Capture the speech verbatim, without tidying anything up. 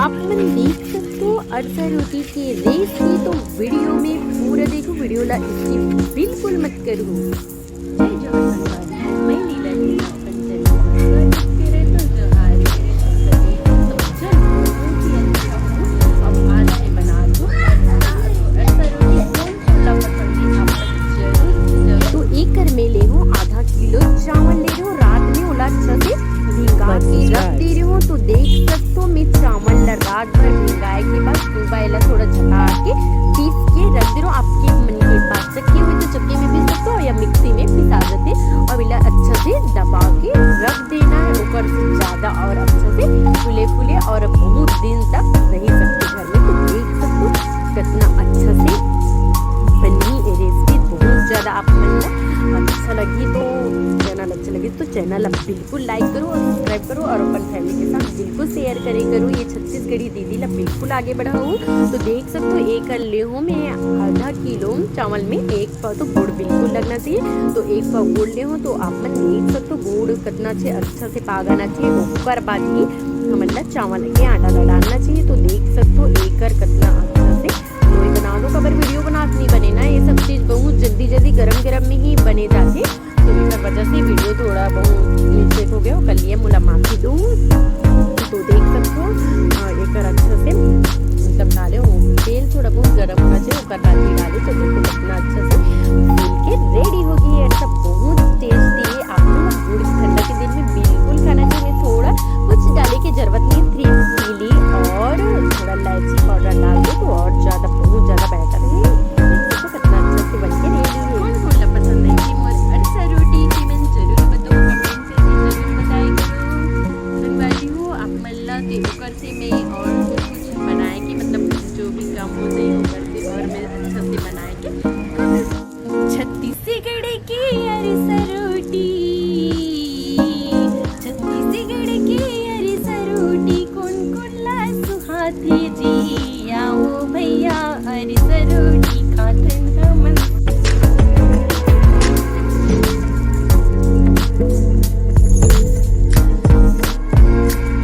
आप मन देख सकते हो अरसा रोटी के रेसिपी, तो वीडियो में पूरा देखो, वीडियो ला स्किप बिल्कुल मत करो। जय जोहार संगवारी, मैं लीला जी, अपन चैनल पर स्वागत करे। तो जोहार, मेरे सब सभी, तो चलो, बहुत ही अच्छा हो। अब आज मैं बना दूँ अरसा रोटी। कौन कौन ला पसंद है, आप सब जरूर, जरूर। तो एकर में ले हूँ आधा किलो चावल ले रहे हो, रात में ओला अच्छा से भिंगा के रख दे रहे हो। तो देख सकते हो, मैं चावल ला रात भर भिंगाए के बाद सुबह एला थोड़ा झका के पीस के रख दे रहे हो। आपके मन के पास चक्की हुई तो चक्की में पीस सकते हो या मिक्सी में पिसा जाते। अब एला अच्छा से दबा के रख देना है, ओकर से ज्यादा और अच्छा से फूले फूले और बहुत दिन तक रह सकते घर में। तो देख सकते हो कितना अच्छा से बनी ये रेसिपी। बहुत ज्यादा आप मन ला अच्छा लगी तो, चैनल अच्छा लगी तो चैनल आप बिल्कुल लाइक करो और सब्सक्राइब करो और अपन फैमिली के साथ बिल्कुल शेयर करे करो ये छत्तीसगढ़ी दीदी ला बिल्कुल आगे बढ़ाओ। तो देख सकते हो, एकर ले हूँ मैं आधा किलो चावल में एक पाव तो गुड़ बिल्कुल लगना चाहिए। तो एक पाव गुड़ ले हूँ, तो आप मन देख सकते हो गुड़ कितना अच्छे, अच्छा से पाग आना चाहिए। ओकर बाद ही हमन ला चावल के आटा ला डालना चाहिए। तो देख सकते हो एकर कितना अच्छा से लोई बना दो। काबर वीडियो बनात नहीं बने ना, ये सब चीज बहुत जल्दी जल्दी गरम गरम में ही बने जाते। तो एकर वजह से वीडियो थोड़ा बहुत मिस्टेक हो गया, ओकर लिए मोला माफी दो। तो देख सकते हो, अ, एकर अच्छा से मतलब डाले हो, तेल थोड़ा बहुत गरम होना चाहिए, ओकर बाद ही डाले। तो देखो कितना अच्छा से फूल के रेडी हो गई है। अच्छा, बहुत टेस्टी है। आप लोग गुड़ ठंडा के दिन में बिल्कुल खाना चाहिए। थोड़ा कुछ डाले की जरूरत नहीं, थ्री चिली और थोड़ा इलायची पाउडर डाल दो तो और ज्यादा, बहुत ज्यादा बेहतर है। देख सकते हो कितना अच्छा से बन के रेडी है। कौन कौन ला पसंद है कि मोर अरसा रोटी, तेमन जरूर बताओ, कमेंट करके जरूर बताए करो। संगवारी हो, आप मन ला ते ओकर से मैं और कुछ कुछ बनाए के, मतलब जो भी काम होते हैं ओकर से और मैं अच्छा से बनाए के